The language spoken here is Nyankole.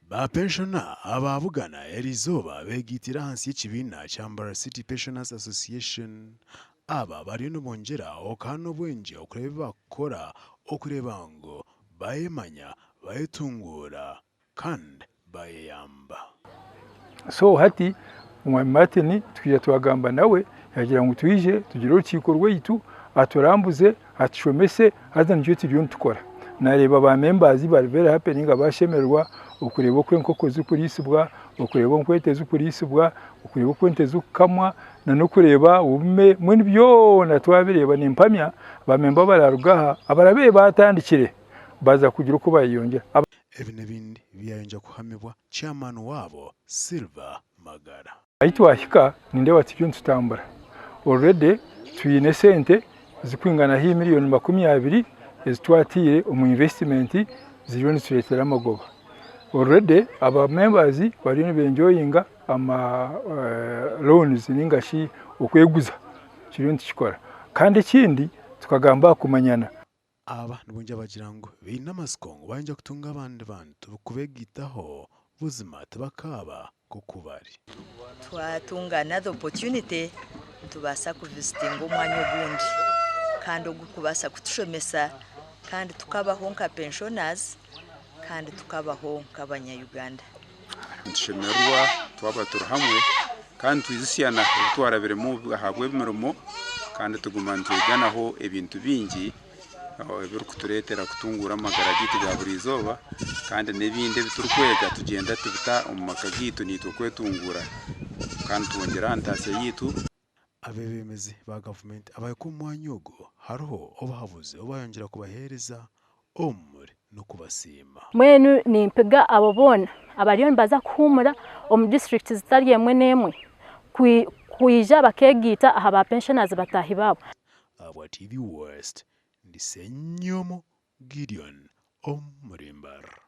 Ba penshona abaabugana eriizooba beegaitire ahansi y'ekibiina kya Mbarara City Pensioners Association. Aba bariyo nibongyera okuhana obwengye okureeba ebi baakukora okureeba ngu baayemanya, bayetunguura kandi baayeyamba. So hati Omwami Martin twija twagamba nawe yagira ngu twije tugire orukiiko rwaitu aturambuze atushomese haza nikyo turiyo nitukora. Nareeba ba members bari very happy ninga bashemererwa okureeba oku enkoko zirikuriisibwa, okureeba oku ente zirikuriisibwa, okureeba oku ente zirikukamwa na n'okureeba obume mbwenu byona twabireeba nimpamya ba member abararuga aha abarabe batandikire baaza kugira oku bayeyongyera. Ebi n'ebindi byayongya kuhamibwa Chairman waabo Silver Magara. Ahi twahika nindeeba turiyo nitutambura. Already twine esente zirikwingana haihi miriyoni 20 ezi twataire omu investment ziriyo nizitureetera amagoba. Already aba members bariyo nibenjoyinga ama loans ninga shi okweguza turiyo nitukikora. Kandi ekindi tukagamba aha kumanyana. Aba nibongyera bagira ngu baine amatsiko ngu bayongyera kutunga abandi bantu kubegaitaho buzima tibakaaba nk'oku bari. Twatunga another opportunity nitubaasa kuvisitinga omwanya ogundi kandi ogurikubaasa kutushomesa kandi tukabaho nka pensioners kandi tukabaho nk'abanya Uganda. Nitushemererwa twaba turi hamwe kandi nitwijusyana ebi twarabiremu ahabw'emirimo kandi tuguma nitweganaho ebintu bingi ebirikutureetera kutunguura amagara gaitu ga buri izooba kandi n'ebindi ebi turikwega tugyenda tubita omu maka gaitu naitwe kwetunguura kandi twongyera aha ntaasya yaitu. Abeebembezi ba gavumenti abahika omu mwanya ogu hariho obuhabuzi obu bayongyera kubaheereza omuri n'okubasiima. Mbwenu nimpiga abo boona abariyo nibaza kuhuumura omu disiturikiti zitari emwe n'emwe kwija bakeegaita aha ba pensioners bataahi baabo. Ahabwa TV West, ndi Ssenyomo Gideon omuri Mbarara.